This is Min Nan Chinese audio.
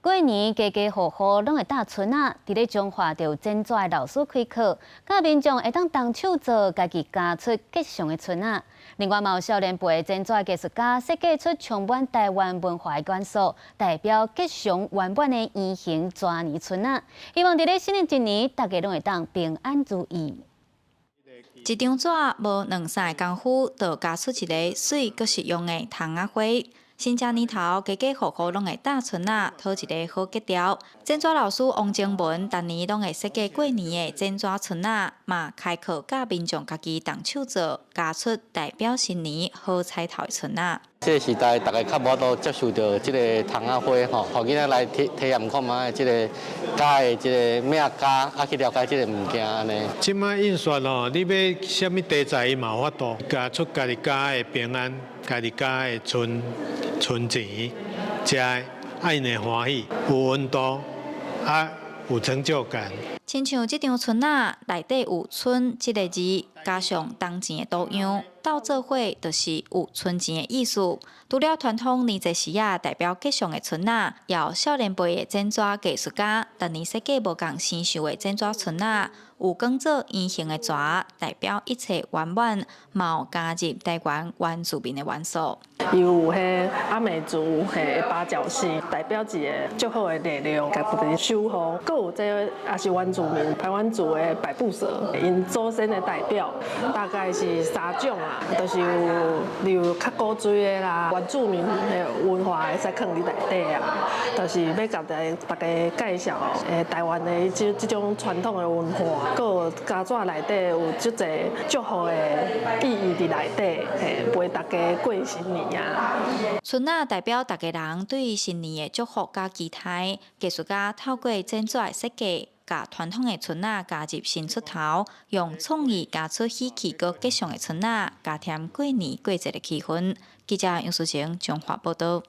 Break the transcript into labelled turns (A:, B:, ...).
A: 過年家家戶戶攏會貼春仔，佇咧彰化就有剪紙的老師開課，教民眾會當動手做，家己加出吉祥的春仔。另外，嘛有少年輩的剪紙藝術家設計出充滿台灣文化的元素，代表吉祥圓滿的圓形蛇年春仔。希望佇咧新的一年，大家攏會當平安如意。
B: 一張紙無兩三个工夫，就加出一个媠閣實用的窗仔花。新正年頭，家家戶戶攏會貼春仔，討一個好吉兆。剪紙老師王精文，逐年攏會設計過年的剪紙春仔，嘛開課教民眾家己動手做，加出代表新年好彩頭的春仔。
C: 這個時代，大家較無法度接受著這个窗仔花吼，予囡仔來體體驗看覓這个家的這个命家，啊去了解這个物件按呢。
D: 這擺印刷吼，你欲啥物題材伊嘛有法度，加出家己家的平安，家己家的存存錢，食啊𪜶會歡喜，有溫度，啊有成就感。
B: 親像這張春仔內底有“春”這个字，加上銅錢的圖樣，鬥做伙就是有存錢的意思。除了傳統年節時仔代表吉祥的春仔，也有少年輩的剪紙藝術家，逐年設計無仝生鏽的剪紙春仔，有講做圓形的蛇，代表一切圓滿，嘛有加入台灣原住民的元素。
E: 有彼阿美族彼八角星，代表一个足好的力量，共大家守護。閣有這个也是原住民排灣族的百步蛇，𪜶祖先的代表，大概是三種啊，就是有例如較古錐的啦，原住民的文化會使囥佇內底啊，就是欲共大家介紹台灣的這這種傳統的文化，閣有膠紙內底有足濟祝福的意義佇內底，嘿，陪大家過新年啊。
B: 春仔代表逐家人對新年的祝福佮期待，藝術家透過剪紙的設計，共傳統的春仔加入新出頭，用創意加出喜氣閣吉祥的春仔，加添過年過節的氣氛。記者楊淑晴彰化報導。